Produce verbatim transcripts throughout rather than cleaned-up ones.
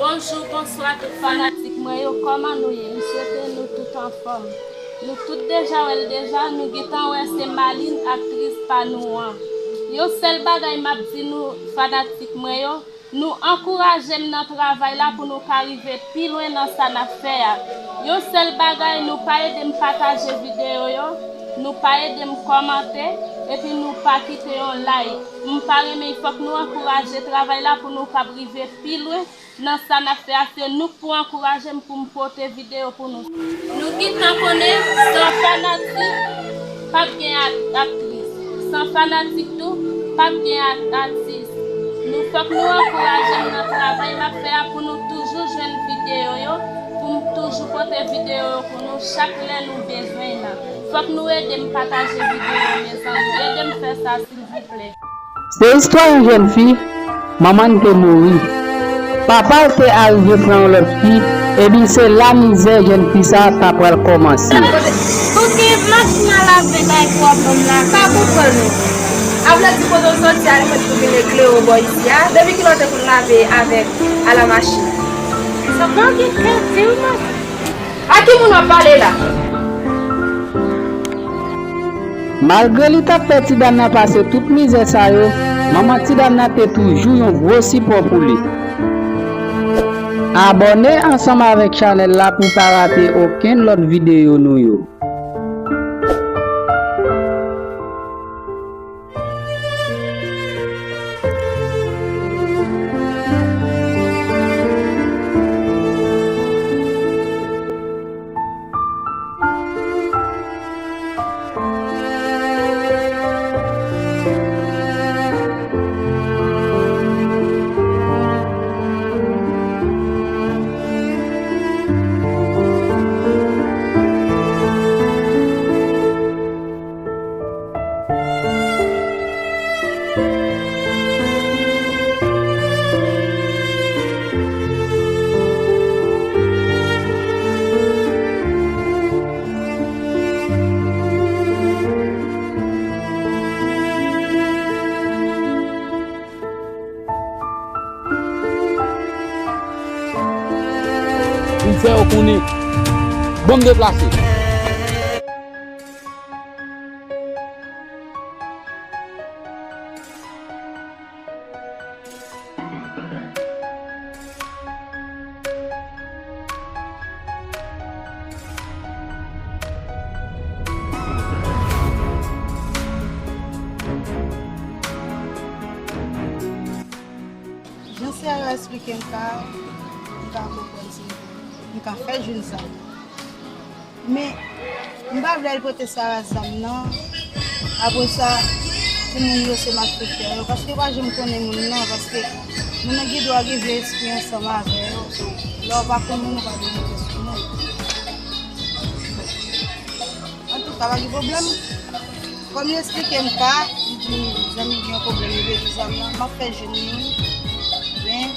Bonjou, bonswa tout fanatik mwen yo, kòman nou ye? M swete nou tout anfòm. Nou tout deja wè l deja, nou gentan wè se Maline aktris pa nou an. Yon sèl bagay m ap di nou fanatik mwen yo, nou ankouraje m nan travay la pou nou ka rive pi lwen nan sa n ap fè a. Yon sèl bagay, nou pa ede m pataje videyo yo, nou pa ede m kòmante, epi nou pa kite yon like. M pa renmen, fòk nou ankouraje travay la pou nou kab rive pi lwen nan sa n ap fè a. Se nou k pou ankouraje m pou m pote videyo pou nou. Nou gentan konnen, san fanatik, p ap gen ak-, aktris. San fanatik tou, p ap gen ak-, atis. Nou fòk nou ankouraje m nan travay m ap fè a pou nou toujou jwenn videyo yo, pou m toujou pote videyo yo pou nou chak lè nou bezwen nan. Fòk nou ede m pataje videyo yo, mezanmi. Ede m fè sa, silvouplè. Se istwa yon jèn fi, manman l te mouri. Papa l te arive pran yon lòt fi, epi se la mizè jèn fi sa a ta pral kòmanse. Pou ki machin a lave kay pou w ap ban m la, sa konprann ou. A vle di kote w soti a, li mèt pou vin ekle w bò isi a. Depi kilè w te konn lave avèk a la machin? Sa pa gen kè di w, non. A ki moun w ap pale la? Malgre li t ap fè ti dam nan pase tout mizè sa yo, manman ti dam nan te toujou yon gwo sipò pou li. Abòne ansanm avèk chanèl la pou w pa rate okenn lòt videyo nou yo. Vin fè yo konnen. Bon, m deplase. Jan Seyè yo esplike m ka, m ka konprann si m ka fè jwenn zam. Men, m pa vle al pote Sara zam nan. Apre sa, pou moun yo se malfektè yo, paske yo pa janm konnen moun nan, paske moun nan gen dwa gen vye espri ansanm avè yo. Lè w pa konn moun, ou pa dwe monte sou moun. Antouka, pa gen pwoblèm. Kòm li esplike m ka, li di m zanmi gen yon pwoblèm, li vle di zam nan, m ap fè jwenn li wi. Men,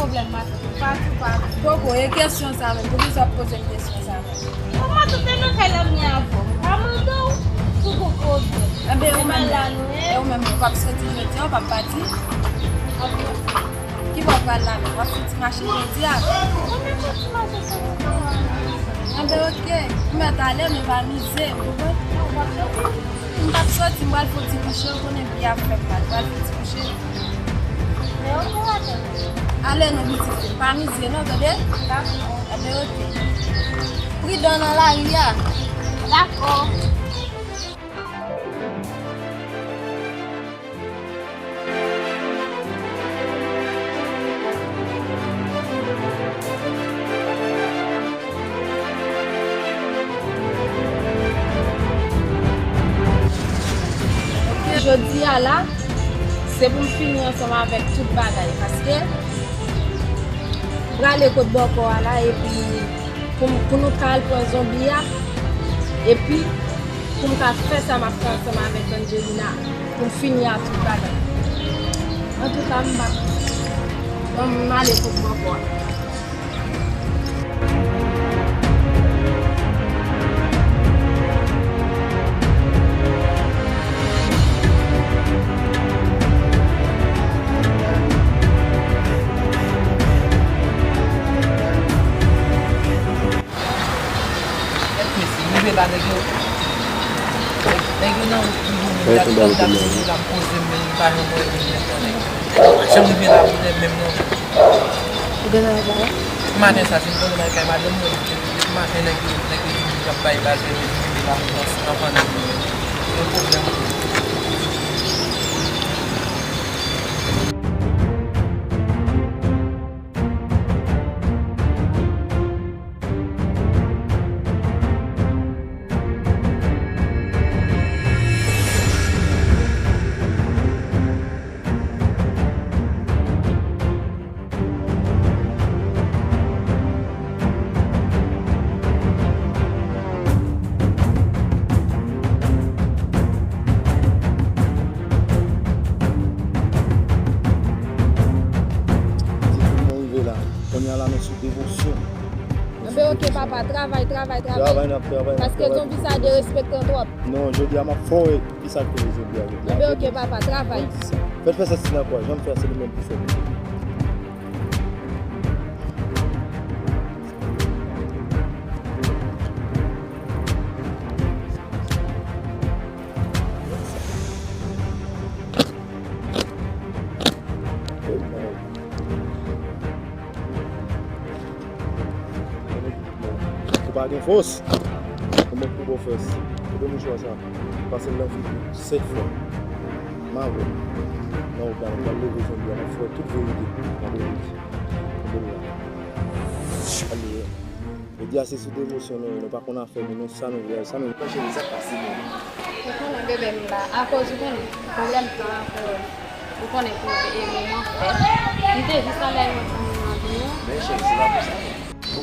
Pwoblèm matant, ou pa tou, pa tou. Poko, e kesyon sa menm, poukisa w ap poze m kesyon sa menm? Bon, matant, te nan kay la m ye avè w. M pa mande w si w gon pwoblèm. Enben, ou menm, la nou ye. E ou menm, ou p ap soti jodi a, ou p ap pati? Ki bò w pral la menm? W ap fouti mache jodi a? Mwen menm fouti mache sou wout la. Enben, oke. M mèt ale, men pa mize, ou konprann? Non, w p ap soti. M p ap soti, m pral fè yon ti kouche, ou konnen pye a ap fè m mal. M pral fè yon ti kouche. Men oke, w ap tann. Ale non, pitit fi m, pa mize non, tande? Dakò. Enben, oke. Pridan nan lari a. Dakò. Jodi a la, se pou m fini ansanm avèk tout bagay, paske m prale kot bòkò a la, epi pou m, pou nou ka al pran zonbi a, epi pou m ka fè sa m ap fè ansanm avèk Angelina, pou m fini ak tout bagay. Antouka, m pa, bon, m ale kot bòkò a. Gad mesye, rive la, nèg yo, nèg, nèg yo nan wout toujou menm, y ap, y ap toujou la, m poze m, men m pa janm wè moun menm non, nèg. M pa janm rive la pou tèt menm non. Ou gen nan bagay? Maten sa, si m konnen m al kay madanm mwen, depi maten nèg yo, nèg yo di m y ap bay bal, men m rive la, m nan, nan fann yo. Gen pwoblèm. Ti fi, nou rive la. Kounye a la, nou sou devosyon. Anben, oke, papa. Travay, travay, travay. Travay, n ap travay, n ap travay. Paske zonbi sa derespektan twòp. Non, jodi a, m ap fè w wè kisa k rele zonbi a jodi a. Anben, oke, papa. Travay. Fèt fè sa ti nan kò a. Jan m fè a, se li menm pou fè. Ou pa gen fòs. Kòman pou bon fòs? Kote mouchwa sa? Pase l nan figi sèt fwa. M a wè. Nan ou pral, pral leve zonbi a, m ap fè tout verite. M ap leve. Alléluia. Jodi a se sou devosyon nou ye, nou pa konn afè nou, nou sa nou vle, sa nou vle. Mwen cheri, sa k pase menm? Ou konnen bebe m la, akoz ou konnen pwoblèm tan an, ou konnen pou e moman fèt. M te jis al ayewopò pou m nan biro. Men cheri, se pa pou sa.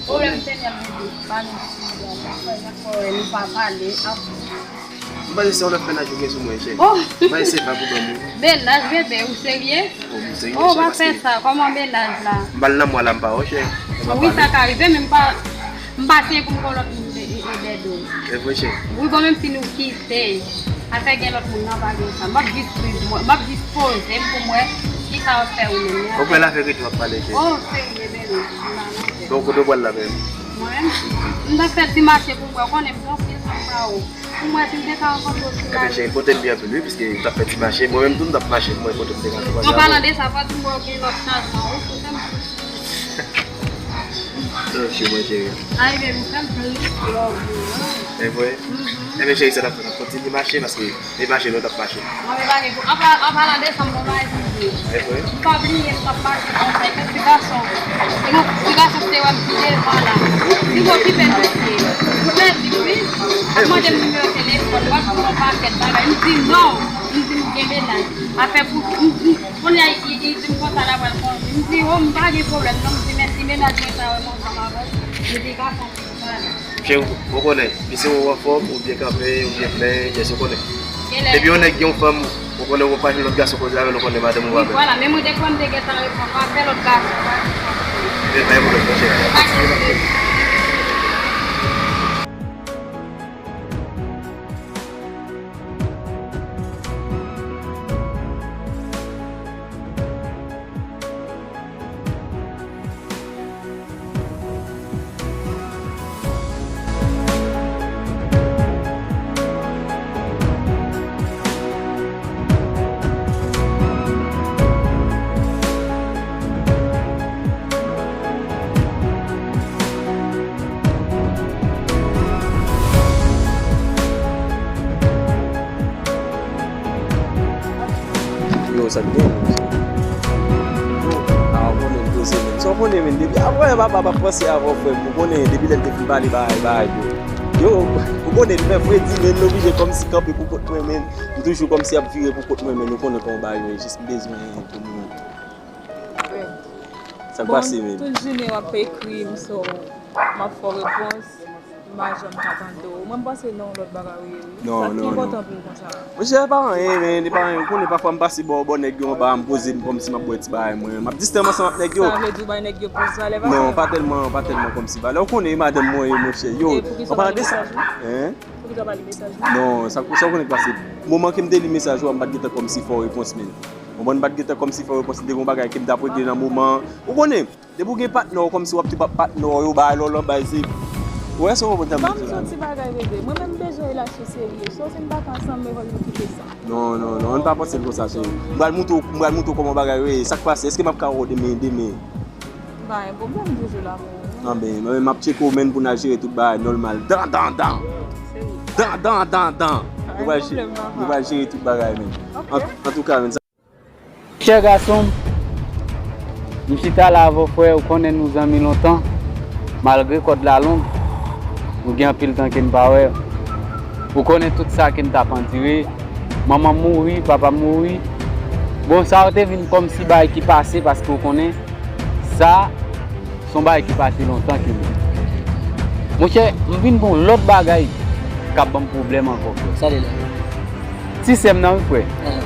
Pwoblèm te nèt bebe, pa gen pwoblèm. Mwen fè jan fò nou pa pale. M panse se yon lòt mennaj ou gen sou mwen, cheri. Oh! M panse se pa pou ban mwen. Mennaj bebe, ou serye? Oh, m serye, cheri, paske. Oh, pa fè sa, kòman mennaj la? M pa nan mwa la, m pa wè, cheri. Wi, sa ka rive, men m pa, m pa siyen pou m gon lòt moun e, e, e dèyè do. E vre, cheri. Wi, bon, menm si nou kite, afè gen lòt moun nan, pa gen sa. M ap jis viv, mwen, m ap jis poze m pou m wè kisa w ap fè ou menm. Ou kwè l avè rete w ap pale, cheri? Oh, serye, bebe, m pa nan tèt. Donk, kote w pral la menm? Mwen menm? M t ap fè ti mache pou m wè, w konnen m gen anpil zanmi pa ou. Pou mwen, si m te ka rankontre w sou lari. Ebyen, cheri, pote m byen anpil, wi, piske m t ap fè ti mache. Mwen menm tou, m t ap mache pou mwen, pote m te ka rankontre. An palan de sa, fò di m wè w gen lòt chajman, wi, pou fè m. Non, cheri, mwen, cheri. Ay, baby, fè m plis love, wi. E vre? Mhm. Ebyen, cheri, sa n ap fè, n ap kontinye mache, paske e mache nou t ap mache. Mwen, men pa gen pou, an pa, an palan de sa, m gon bagay pou m di w. E vre? M pa bliye, m t ap mache konsa, epi ti gason, ti gason te wè m ki devan la. Li okipe dosye. Ou mèsi, wi. Ap mande m nimewo telefòn, w ap di m yon pakèt bagay. M di non. M di m gen mennaj. Afè pou, m, m, kounye a, li, li di m konsa l ap pral kondui. M di, o, m pa gen pwoblèm, non. M di, mèsi, mennaj mwen sa wè m ansanm avè w. Li di, gason, Cheri, ou konnen, li se ou anfòm, ou byen kanpe, ou byen plen, yes, ou konnen. Depi yon nèg gen yon fanm, ou konnen ou pa jwenn lòt gason koze avè l, ou konnen madanm ou pa bèl. Wi, vwala, men mwen depi m te gentan reponn, w ap fè lòt gason, w ap fè Pa gen pwoblèm, monchè. Yo, sa k gen? Yo, a, ou konnen m poze menm. Sa w konnen menm, depi, apre, papa, pa panse avè w, frè m. Ou konnen, depi lè n te fin pale, bagay, bagay, yo. Yo, ou konnen, m fè fredi, men, m oblije kòmsi kanpe pou kont mwen, men. M toujou kòmsi ap vire pou kont mwen, men, ou konnen kòman bagay yo ye, jis m bezwen pou mwen. Sa k pase, men? Tout jounen w ap ekri m, so, m ap fè w repons. M pa janm ka tande w. Mwen, m panse nan yon lòt bagay ou ye, wi. Non, non, non. Sa ki enpòtan pou ou konsa? Monchè, pa anyen, men, li pa anyen. Ou konnen, pafwa, m pase bò, bò nèg yo anba, m poze m kòmsi m ap bwè ti bagay mwen. M ap distè m ansanm ak nèg yo. Sa vle di ou bay nèg yo plis valè, pa? Non, pa tèlman, pa tèlman kòmsi valè. Ou konnen, e madanm mwen ye, monchè. Yo, e poukisa w pa li mesaj ou? Hein? Poukisa w pa li mesaj ou? Non, sa, sa ou konnen k pase. Moman ke m te li mesaj ou a, m pa t gentan kòmsi fè w repons, men. Ou konprann, m pa t gentan kòmsi fè w repons, m te gen yon bagay ke m t ap regle nan moman. Ou konnen, depi w gen patnè w, kòmsi w ap tou pa patnè w yo, bay lòlò, bay se. Ou wè sa w konprann sa m di la? Ban m di yon ti bagay, bebe. Mwen menm m bezwen relasyon serye. So, si n pa ka ansanm, men fò nou kite sa. Non, non, non, ann pa panse l konsa, cheri. M pral montre w, m pral montre w kòman bagay yo ye. Sa k pase? Èske m ap ka wè w demen, demen? M pa gen pwoblèm, toujou la pou ou. Anben, mwen menm m ap tcheke w, men, pou n al jere tout bagay nòmal. Dan, dan, dan! Serye? Dan, dan, dan, dan! Nou pral jere, nou pral jere tout bagay, men. Ok. An, antouka, men, sa Chè gason m, m chita la avè w, frè, ou konnen nou zanmi lontan, malgre kòd la long, nou gen anpil tan ke n pa wè. Ou konnen tout sa ke n t ap andire, manman m mouri, papa m mouri. Bon, sa yo te vin kòmsi bagay ki pase, paske ou konnen, sa, se yon bagay ki pase lontan ke m. Monchè, m vin gen yon lòt bagay k ap ban m pwoblèm ankò, frè. Sa li la? Ti sè m nan, wi, frè. Ahan.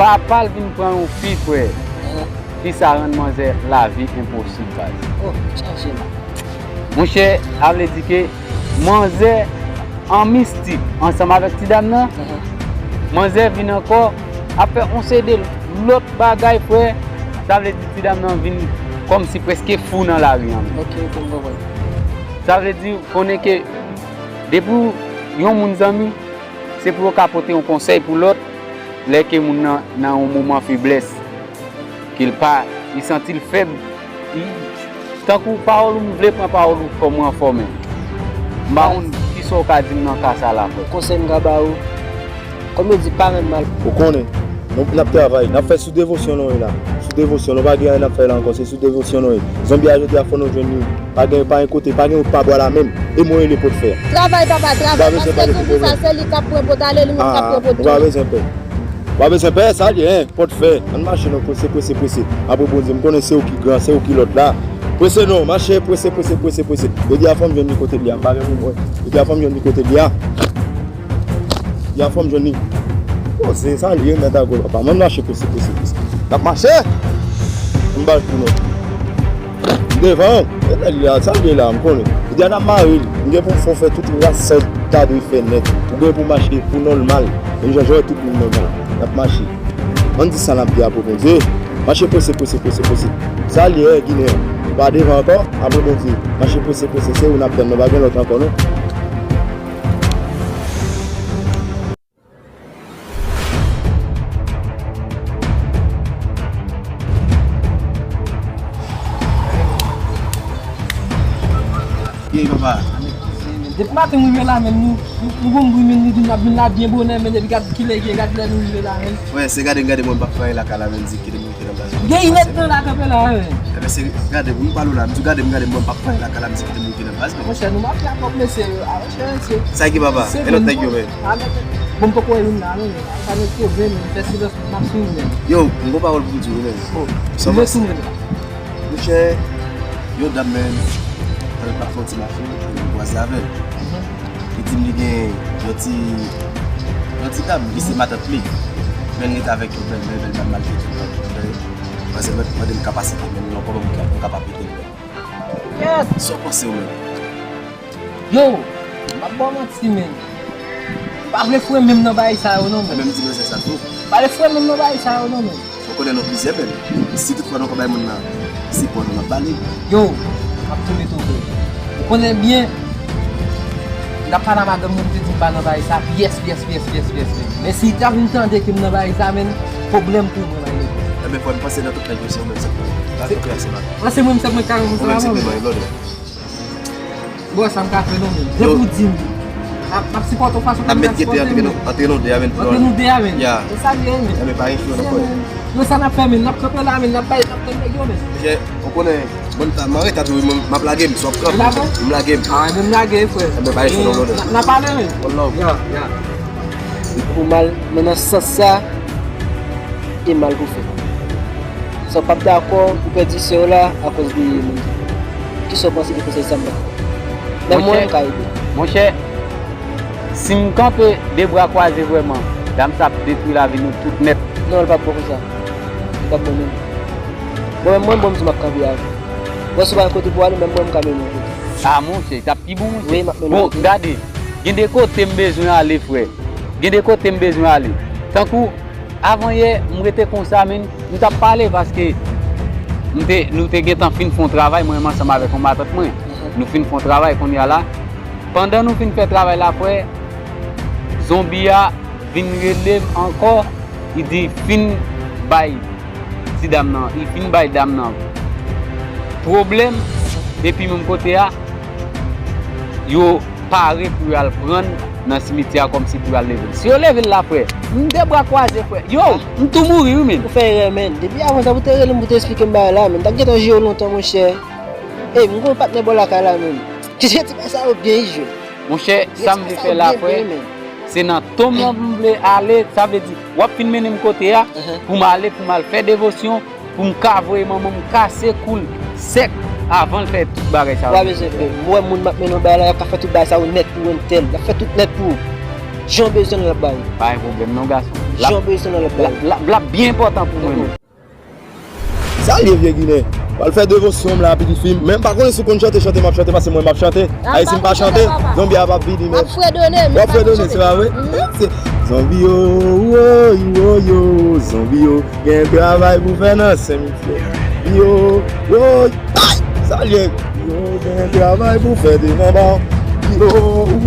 Papa l vin pran yon fi, frè. Ahan. Fi sa rann manzè lavi enposib, baz. Oh, chaje m. Monchè, sa vle di ke manzè an mistik ansanm avèk ti dam nan. Ahan. Manzè vin ankò ap fè yon seri de lòt bagay, frè. Sa vle di ti dam nan vin kòmsi prèske fou nan lari an menm. Ok, ok, m konprann. Sa vle di, konnen ke depi yon moun zanmi, se pou yo ka pote yon konsèy pou lòt, lè ke moun nan nan yon moman feblès, ke l pa, li santi l fèb, li, tankou pawòl ou, m vle pran pawòl ou kòm ranfò, men m pa konn kisa w ka di m nan ka sa la, frè. Konsèy m ka ba ou, kòm yo di, pa rann mal. Ou konnen, nou, n ap travay, n ap fè sou devosyon nou ye la. Sou devosyon, nou pa gen anyen n ap fè la ankò, se sou devosyon nou ye. Zonbi a jodi a fò nou jwenn li. Pa gen, pa gen kote, pa gen wout pa bwa la menm. E mwen rele Pòtfè. Travay, papa, travay, paske zonbi sa, se li k ap pran pot ale, li menm k ap pran pot tou. Ou pa bezwen pè. Ou pa bezwen pè, sa li ye, hein, Pòtfè. Ann mache non, prese, prese, prese. Apre Bondye, m konnen se ou ki gran, se ou ki lòt la. Prese non, mache, prese, prese, prese, prese. Jodi a fò m jwenn li kote li a, m pa gen moun mwen. Jodi a fò m jwenn li kote li a. Jodi a fò m jwenn li. Poze, sa li ye, mèt a gòl, papa. M ann mache, prese, prese, prese. N ap mache! M ba l pou nou. M devan, e lè li la, sa l ye la, m konnen. Li di a n ap mare l. M gen pou m fè w fè tout ras sa w ta dwe fè nèt. Ou gen pou mache pou nòmal. Menm jan jan tout moun nòmal. N ap mache. Ann di sa n ap di a pou Bondye. Mache prese, prese, prese, prese. Sa l ye, Ginen. Pa devan ankò, apre Bondye. Mache prese, prese, se ou n ap tann, nou pa gen lòt ankò, non. Ye, papa. Depi maten m rive la, men nou, nou, nou bon m rive, nou vin, ap vin la byen bonè, men depi gad kilè gen, gad lè nou rive la, men. Wè, se gade m gade mwen, m p ap fè anyen lakay la, men di kite m rete nan baz mwen. Gen inèdtan la kanpe la, men. Ebyen, se gade, m pale w la, m di gade m gade mwen, m p ap fè anyen lakay la, m di kite m rete nan baz mwen. Monchè, nou mafya twòp, mesye, a, monchè, mesye. Sa ki papa? E lòt nèg yo, men. Bon, m poko wè youn la, non, men. Sa nou pwoblèm, men. Fè silans, m ap sou ou, men. Yo, m gon pawòl pou m di w, men. Oh, sa m ap sou ou, men. Monchè, yon dam, men, tank m ap fè yon ti mache, m kwaze avè l. Li di m li gen yon ti, yon ti dam, li se matant li. Men l rete avèk yon bèlmè, bèlmè maltrete l. Manzè mèt mande m kapasite menm non, kòman m ka, m kapab ede l menm. Yes! Sa w panse w menm? Yo, m ap ba w manti, men. M pa vle foure men m nan bagay sa yo, non, men. Menm di manzè sa tou. M pa vle foure men m nan bagay sa yo, non, men. Ou konnen nou plizyè, men si toutfwa nou ka bay moun nan sipò nou, n ap ba li. Yo, m ap tou mete w frè. Ou konnen byen, m t ap pale a madanm mwen, m te di m pa nan bagay sa, pyès, pyès, pyès, pyès, pyès, men. Men si li ta vin tande ke m nan bagay sa, men, pwoblèm pou mwen, man. Ebyen, frè, m panse nan tout nèg yo, se ou menm sèlman. Pa kanpe ase mal. Mwen, se mwen menm sèlman k ka reponn sa, mwen. Ou menm se pli mwen, lòd. Bro, sa m ka fè non, men. Depi w di m, m ap, m ap sipòte w fason ke m ka sipòte w. Antre nou de a, men. Antre nou de a, men. Ya. Se sa l ye, men. Ya, men pa gen chwa non, frè. Yo, sa n ap fè, men? N ap kanpe la, men. N ap bay, n ap tann nèg yo, men. Monchè, ou konnen, bon, ta, m anreta tou, wi, m, m ap lage m, so ap kanpe. M lage m. Ah, men m lage, frè. Ebyen, pa gen chwa non, brother. N ap pale, men. One love. Ya, ya. Ou mal, men nan sans sa, e mal pou fè. Sa w p ap dakò pou pèdi sè w la akoz de moun sa. Kisa w panse de konsèy sa m ba w? Menm mwen, m ka ede. Monchè, si m kanpe de bra kwaze vrèman, dam sa ap detwi lavi nou tout nèt. Non, l p ap bon konsa. Li p ap bon menm. Mwen menm, mwen, bon, m di m ap kanpe avè w. Bon, si w pa gen kote pou w ale, menm mwen, m ka mennen w kote. Ah, monchè, t ap pi bon, monchè. Wi, m ap mennen w kote. Bon, gade, gen de kote m bezwen ale, frè. Gen de kote m bezwen ale. Tankou, Avanyè, m rete konsa, men, m t ap pale paske m te, nou te gentan fin fè yon travay, mwen menm ansanm avèk yon matant mwen. Mhm. Nou fin fè yon travay kounye a la. Pandan nou fin fè travay la, frè, zonbi a vin rele m ankò, li di fin bay ti dam nan, li fin bay dam nan pwoblèm, epi menm kote a, yo pare pou yo al pran l nan simityè a kòmsi pou yo al leve l. Si yo leve l la, frè, m de bra kwaze, frè. Yo, m tou mouri, wi, men. Ou fè erè, men. Depi avan sa, pou te rele m, pou te eksplike m bagay la, men. M t ap gentan jere w lontan, monchè. Ey, m gon patnè bò lakay la, men. Ti bagay sa yo byen jwe. Monchè, sa m vle fè la, frè, se nan tonm nan pou m vle ale, sa vle di, w ap fin mennen m kote a, pou m ale, pou m al fè devosyon, pou m ka voye manman m kase kou l sèk avan l fè tout bagay sa yo. W a bezwen fè. M wè moun m ap mennen w bay la, y ap ka fè tout bagay sa yo nèt pou entèl. Y ap fè tout nèt pou ou. Jan w bezwen l, l ap ba ou. Pa gen pwoblèm non, gason. Jan w bezwen l, l ap ba ou. L ap, l ap, l ap byen enpòtan pou mwen, menm. Sa l ye, vye Ginen? W al fè devosyon m la, pitit fi m. Men m pa konnen si w konn chante, chante m ap chante, paske mwen m ap chante. Ay, si m pa chante, zonbi a p ap vini, men. W ap fredone, se pa vre? Se zonbi yo, woy, woy, yo, zonbi yo. Gen travay pou fè nan senk minit. Yo, woy, ay, sa l ye? Yo, gen travay pou fè devan ba. Yo,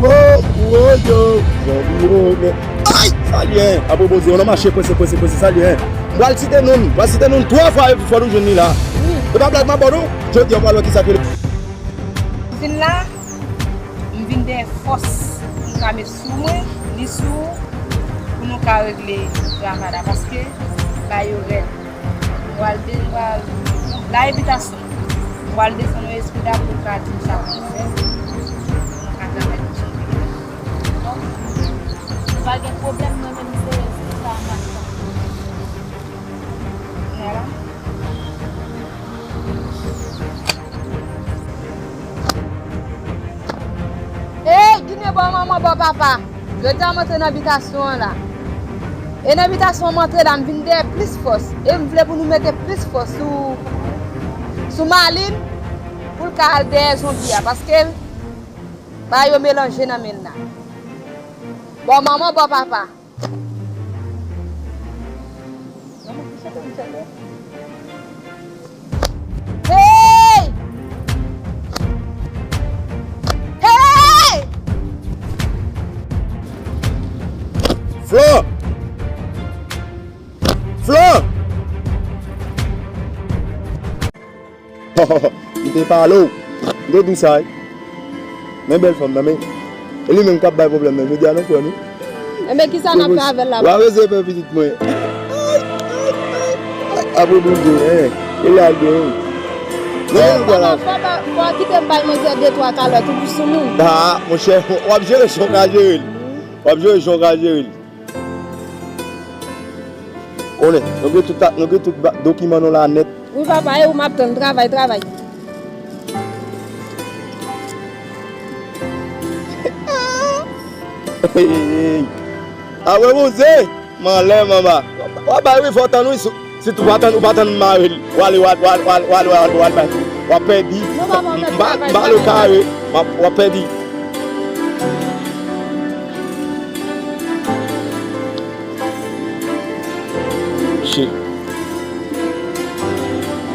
woy, woy, yo, zonbi yo, gen, ay, sa l ye? Apwopo, di yo nan mache, prese, prese, prese, sa l ye? M pral site non l, m pral site non l twa fwa epi fò nou jwenn li la. E pa blag m ap ba w non. Jodi a, w pral wè kisa k rele. Vin la, m vin dèyè fòs pou m ka met sou mwen, ni sou ou, pou nou ka regle travay la, paske bagay yo rèd. M pral de-, m pral, la evitasyon. M pral desann yon espri la pou l ka di m sa pou nou fè, pou nou ka travay pou change. Bon, pa gen pwoblèm, mwen menm se, se sa m ap fè. Vwala. Ey, Ginen, bò manman, bò papa. Jodi a m antre nan bitasyon an la. E nan bitasyon an m antre la, m vin dèyè plis fòs. E m vle pou nou mete plis fòs sou, sou Malin, pou l ka al dèyè zonbi a. Paske bagay yo melanje nan men l la. Bò manman, bò papa. Hey! Hey! Flò! Flò! M te pale w. M te di w sa, wi. Men bèl fanm nan, men. E li menm k ap bay pwoblèm nan. Jodi a, nou pran nou. Enben, kisa n ap fè avè l la? W a reze pè pitit mwen. Ay, ay, ay, ay. Apre boujou, en. E la, gen. Non, non, non, fò, fò kite m bay manzè de twa kalòt, ou sou moun. Ah, monchè, w ap jere jan w ka jere l. W ap jere jan w ka jere l. Konnen, nou gen tout, nou gen tout ba-, dokiman nou la nèt. Wi, papa, e ou m ap tann, travay, travay. Hey, hey, hey. Apre boujou, m anlè, manba. W ap bay wi, fò tann wi, sou, Ou pa tann, ou pa tann mare l. W ale, w al, w al, w al, w al, w al, w al, w al, w ap pèdi. Non, papa, m pa, m pa, m pa lo kare. W ap, w ap pèdi. Shit.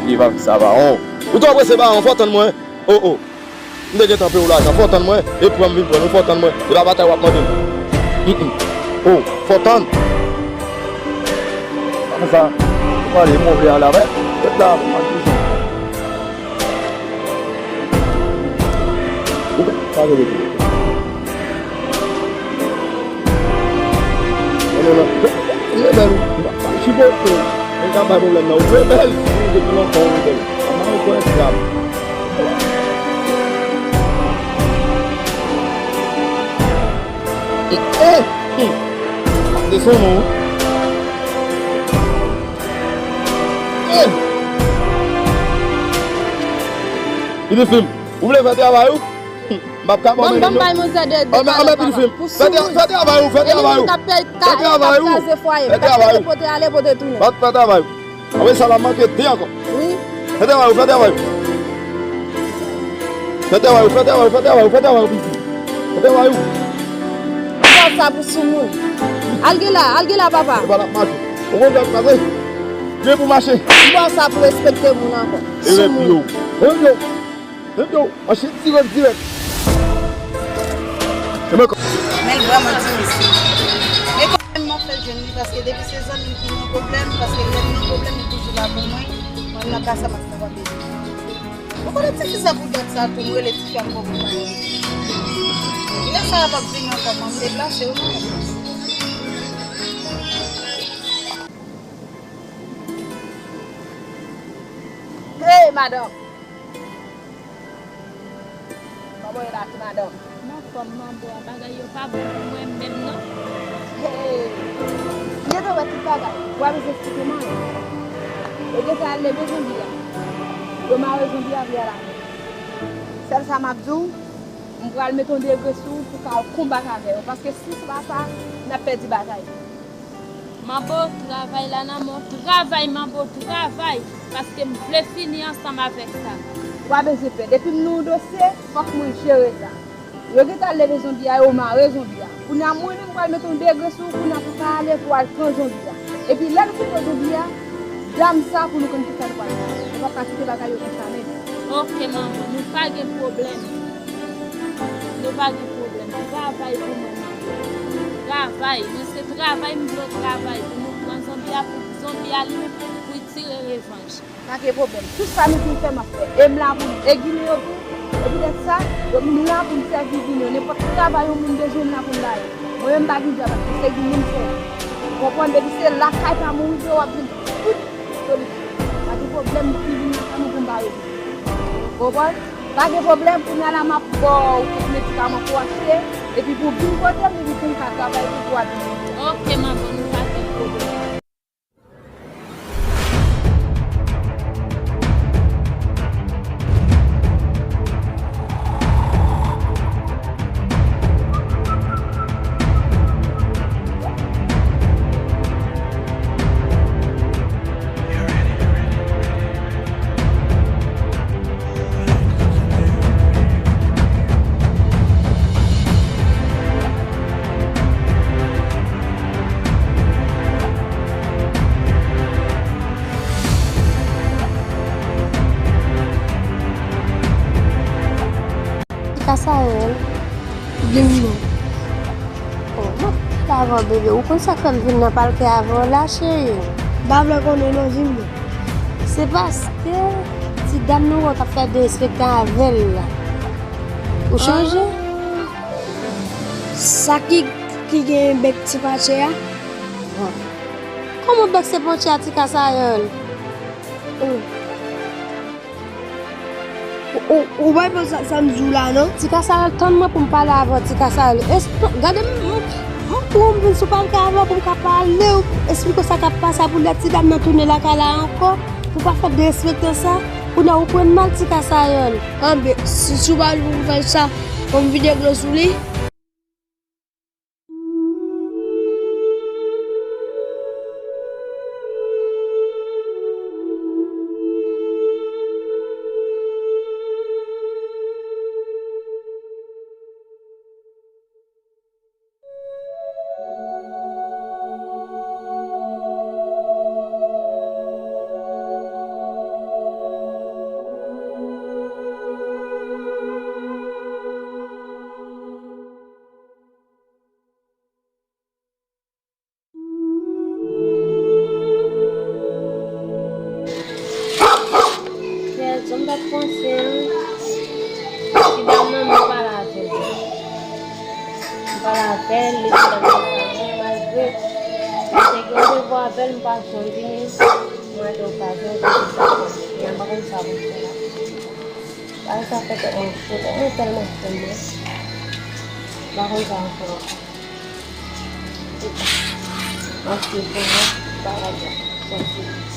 Li pa sa, bawon. Ou twò prese, bawon, fò tann mwen. Oh, oh. M te gentan peye w lajan, fò w tann mwen, e pran m vin pran w, fò w tann mwen, e pa batay w ap mande m. Mm, mm. Oh, fò w tann. Sa, ou pale, move a la, men, tèt la, m ap di sa. Ou pa vle. Rebèl, ou pa sipoze. Mwen ka bay pwoblèm nan. Ou rebèl. Ou rebèl ankò, ou rebèl. Kòman ou kwè esklav? Eh, eh, hmm. Desann non. Eh. Li di fim. Ou vle fè travay ou? M p ap ka ba w mennen non. Ban m bay manzè de, de kalòt, papa. Pou soumou. Fè travay ou, fè travay ou. E li menm k ap kraze fwaye m. Fè travay ou. Pote ale, pote tounen. Fè travay ou. Apre sa, l ap manke de ankò. Wi. Fè travay ou, fè travay ou. Fè travay ou, fè travay ou, fè travay ou, fè travay ou, pitit. Fè travay ou. Ou fè sa pou soumou. Al gen la, al gen la, papa. Epa l ap mache. Ou konn sa k pase? Gen pou mache. Ou fè sa pou respekte moun ankò. Soumou. Menm yo, menm yo, mache dirèk, dirèk. E men kò. Men l vrèman difisil. E kòman m ap fè jwenn li, paske depi se zanmi m ki nan pwoblèm, paske lè m nan pwoblèm, li toujou la pou mwen, mwen nan ka sa m ap fè pa bezwen. Ou konnen ti fi sa pou dat sa tou, m rele ti fi a m poko pa. Lè sa a p ap vini ankò, m deplase ou non. Hey, madanm! Kòman w ye la, ti madanm? M anfòm, manbo a, bagay yo pa bon pou mwen menm non. Hey! M gentan wè tout bagay. Ou pa bezwen eksplike m anyen. Yo gentan al leve zonbi a. Yo mare zonbi a, vye a la. Sèl sa m ap di w, m pral mete yon degre sou ou pou w ka al konbat avè yo. Paske si se pa sa, n ap pèdi batay. Manbo, travay la nan men w. Travay, manbo, travay. Paske m vle fini ansanm avèk sa. Ou pa bezwen pè. Depi m nan yon dosye, fòk mwen jere sa. Yo gentan leve zonbi a, yo mare zonbi a. Kounye a, mwen menm, m pral mete yon degre sou ou, kounye a, pou w ka ale, pou w al pran zonbi a. Epi, lè nou fin pran zonbi a, dam sa, pou nou konn kisa nou pral fè. Nou p ap ka kite bagay yo konsa menm. Oke, manbo, nou pa gen pwoblèm. Nou pa gen pwoblèm. Travay pou mwen, manbo. Travay. Mwen se travay, m vle w travay. Pou nou pran zonbi a, pou zonbi a li menm, pou l tire revanj. Pa gen pwoblèm. Tout sa nou fin fè, m ap fè. E m la pou nou. E Ginen yo tou. E poutèt sa, m la pou m sèvi Ginen yo. Nenpòt travay yon moun bezwen, m la pou m ba yo. Mwen menm, m pa gen djab, paske se Ginen m sèvi. Ou konprann? Depi se lakay pa m ou rive, w ap jwenn tout solisyon. Pa gen pwoblèm, ou fin vin lakay mwen pou m ba yo. Ou konprann? Pa gen pwoblèm, kounye a la m ap ba w tout medikaman pou w achte, epi pou w vin kote m, epi pou m ka travay pou w al vin kote m. Oke, manbo, nou pa gen pwoblèm. Ti Kasayèl. Vin non. Oh, m ap pale avè w, bebe. Ou konn sa k fè m vin nan palkè avè w la, cheri? M pa vle konnen non, di m non. Se paske ti dam nan wè w t ap fè derespektan avè l la. Ou chonje? Ah. Sa ki, ki gen bèk ti patjè a? Kòman bèk se patjè a, Ti Kasayèl? Oh. Ou, ou, ou pa konn sa, sa m di w la, non? Ti Kasayèl, tann mwen pou m pale avè w, Ti Kasayèl. Gade m, m, m pou m vin sou palkè avè w pou m ka pale w, eksplike w sa k ap pase a pou lè ti dam nan tounen lakay la ankò, pou w pa fè derespektan sa, kounye a ou pran mal, Ti Kasayèl. Anben, si, si w pa vle pou m fè sa, pou m vide dlo sou li. Bèl, li te nan sa, malgre m te gen yon devwa avè l, m pa janm vini. Mwen te okazyon pou m sa fè. Mwen pa konn sa pou m fè la. Bagay sa fè tèt mwen cho, tèt mwen tèlman fè m mal. M pa konn sa m fè ankò. Anfin, pou mwen, bagay la sòti.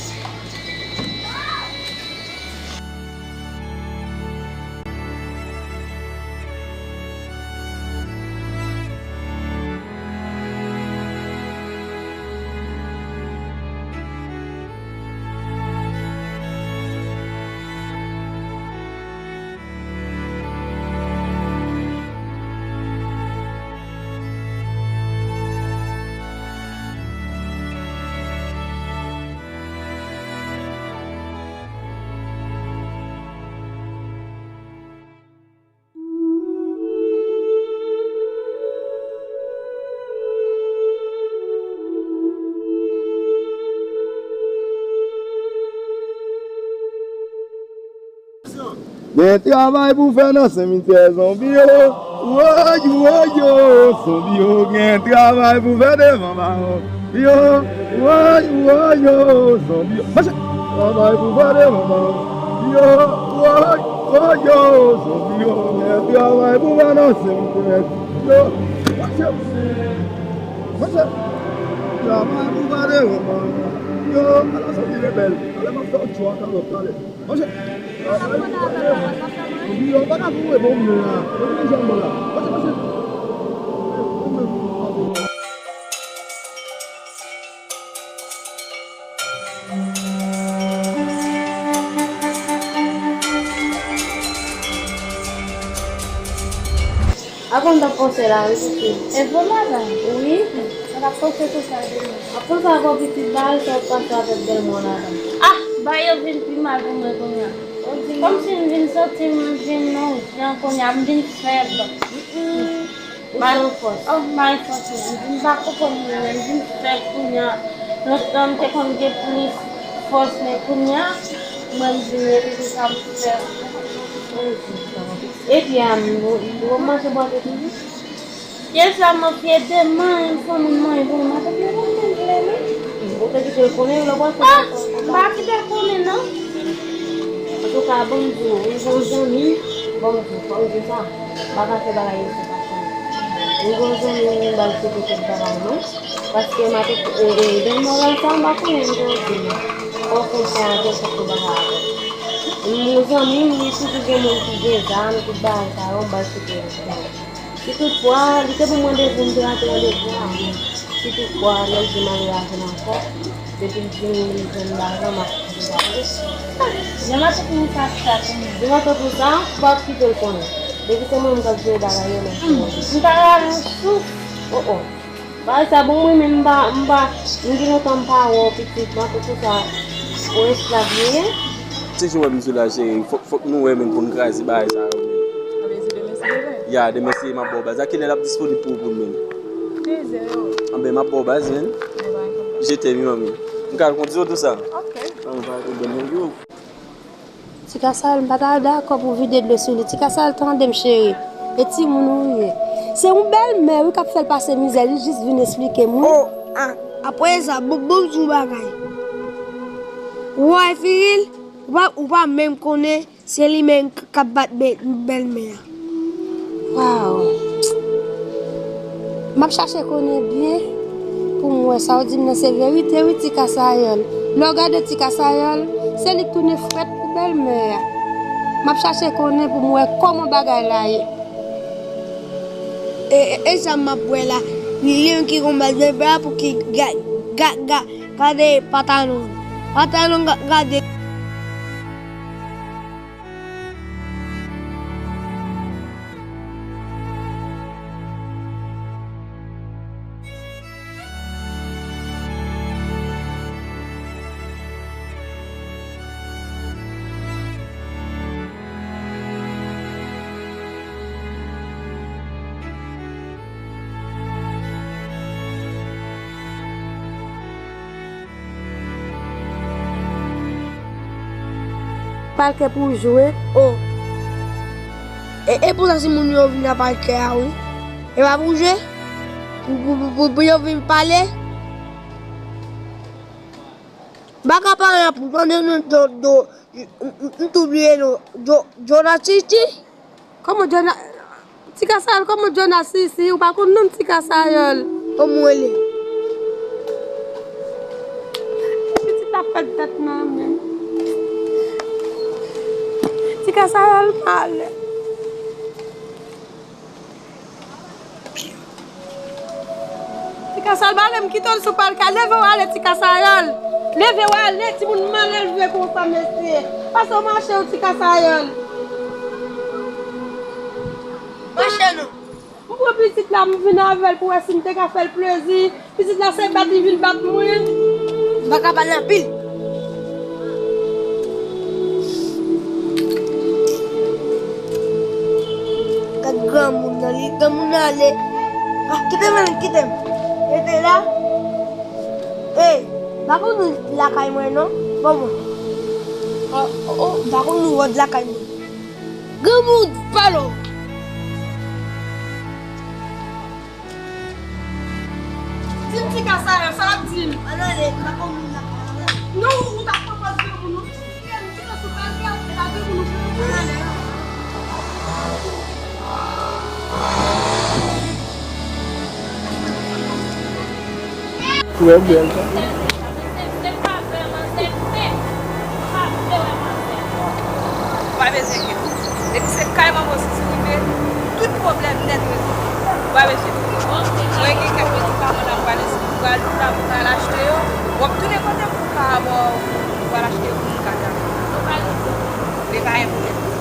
Gen travay pou fè nan simityè zonbi yo. Woy, woy, yo, zonbi yo. Gen travay pou fè devan bawo. Yo, woy, woy, yo, zonbi yo. Mache! Travay pou fè devan bawo. Yo, woy, woy, yo, zonbi yo. Gen travay pou fè nan simityè. Yo, mache! Mache! Travay pou fè devan bawo. Yo, ala zonbi rebèl. Ale m ap fè yon tchwa kalòt, ale. Mache! Yo, pa ka foure bon moun la. Yo, vin janm la. Mache, mache. Avan m t ap panse la, wi, pitit. E vre, madanm? Wi. Sa t ap panse sou sa demen? M ap panse avè w, pitit, bagay sa w ap pase avèk bèlmè w la, madanm. Ah, bagay yo vin pi mal pou mwen kounye a. Kòmsi m vin santi m vin yon jan kounye a, m vin fèb. Mm-mm. Ou san fòs. Oh, m pa gen fòs menm. M pa konprann mwen menm, m vin fèb kounye a. Lontan m te konn gen plis fòs, men kounye a, mwen m vin rete konsa, m fèb. Epi a m, ou, ou ap manje bwate toujou? Pyè sa m ap pyè demen, fanmi m manje pou mwen, mwen pa t menm konn menm vle non. Ou te kite l konnen lè w pral fè sa? M pa kite l konnen non. Antouka, ban m di w, ou gon zanmi, ban m di w, fò m di w sa, m pa ka fè bagay yo san pa konnen. Ou gon zanmi, m ba l sou tout bagay non. Paske m ap, e, e, bèlmè w la sa, m pa konnen, m te di w. Fò w konn sa, gen kèk bagay avè l. M gon zanmi m, li toujou gen moun ki gen zam, tout bagay sa yo, m ba l sou tout bagay. Si toutfwa, li te ban m randevou, m te rate randevou a, men si toutfwa, lè l di m ale avè l ankò, depi l di m li jwenn lajan, m ap di l pa vre. Jan m ap fè sa, sa pou mwen. Depi m ap fè sa, ou pa kite l konnen. Depi se mwen menm k ap jere bagay yo, men. Hmm, m ta rale yon souf. Oh, oh. Bagay sa bon, mwen menm, m pa, m pa, m gen lontan m pa wè w, pitit, m ap fè sa, ou esklav ou ye? Se jan w wè m sou la, cheri, fòk, fòk nou wè menm pou n kraze bagay sa yo menm. Anben, se demen, se demen. Ya, demen se m ap ba w baz. A kilè l ap disponib pou ou pou nou menm? Trèzè yo. Anben, m ap ba w baz, menm. Anben, pa gen pwoblèm. Je t'aime, manmi. M ka al kondi w tou sa? Ok. Anben, pa gen pwoblèm, yo. Ti Kasayòl, m pa ta dakò pou vide dlo sou li. Ti Kasayòl, tande m, cheri. E timoun ou ye. Se yon bèlmè, wi, k ap fè l pase mizè. Li jis vin esplike m, wi. Oh, ah, apre sa, bon, bon, m di w bagay. Ou wè Firil, ou pa, ou pa menm konnen se li menm k, k ap bat bè, bèlmè a. Waw. M ap chache konnen byen pou m wè sa w di m nan se verite wi, Ti Kasayòl. Lè w gade Ti Kasayòl, se li k tounen frèt pou bèlmè a. M ap chache konnen pou m wè kòman bagay la ye. E, e, e sa m ap wè la, li, li menm ki konn bat bèlmè a pou ki ga, ga, ga, gade pantalon. Pantalon ga, gade. Palkè pou jwe, o. E, e pou sa si moun yo vin nan palkè a, wi. E pa pou jwe? Pou, pou, pou, pou yo vin pale. M pa ka pale pou tande non, do, do, m, m, m tou bliye non, do, Jonathan Titi. Kòman Jona-, Ti Kasayòl, kòman Jonas isi? Ou pa konn non Ti Kasayòl? Kòman w rele? Pitit la pèd tèt nan menm. Ti Kasayòl pale. Ti Kasayòl pale, m kite w si w pral ka. Leve w ale, Ti Kasayòl. Leve w ale, timoun malelve konsa, mesye. Pase w mache w, Ti Kasayòl. Mache non. M pran pitit la, m vin avè l pou wè si m te ka fè l plezi. Pitit la se bat li vin bat mwen. M pa ka pale anpil. Gad granmoun nan, li granmoun nan ale. Ah, kite m, kite m. Rete la. Ey, m pa konn lakay mwen non. Bon, bon. Oh, oh, oh, m pa konn ròd lakay mwen. Granmoun, pale w. Di m Ti Kasayòl, sa l ap di m? Ann ale, m pa konn moun nan. Non, ou t ap pran pòz granmoun, ou kite m, kite sou pal, kite sou pal granmoun, ou pran moun. Ann ale, non. Trè bèl, tande. Ou pa bezwen enkyete. Depi se kay manman w sisi rive, tout pwoblèm nèt rezolve. Ou pa bezwen enkyete. Mwen gen kèk medikaman la m pral, m pral, m pral achte yo. W ap tounen kote m pou m ka ba w, m pral achte yo pou m ka dam. Li pa gen pwoblèm.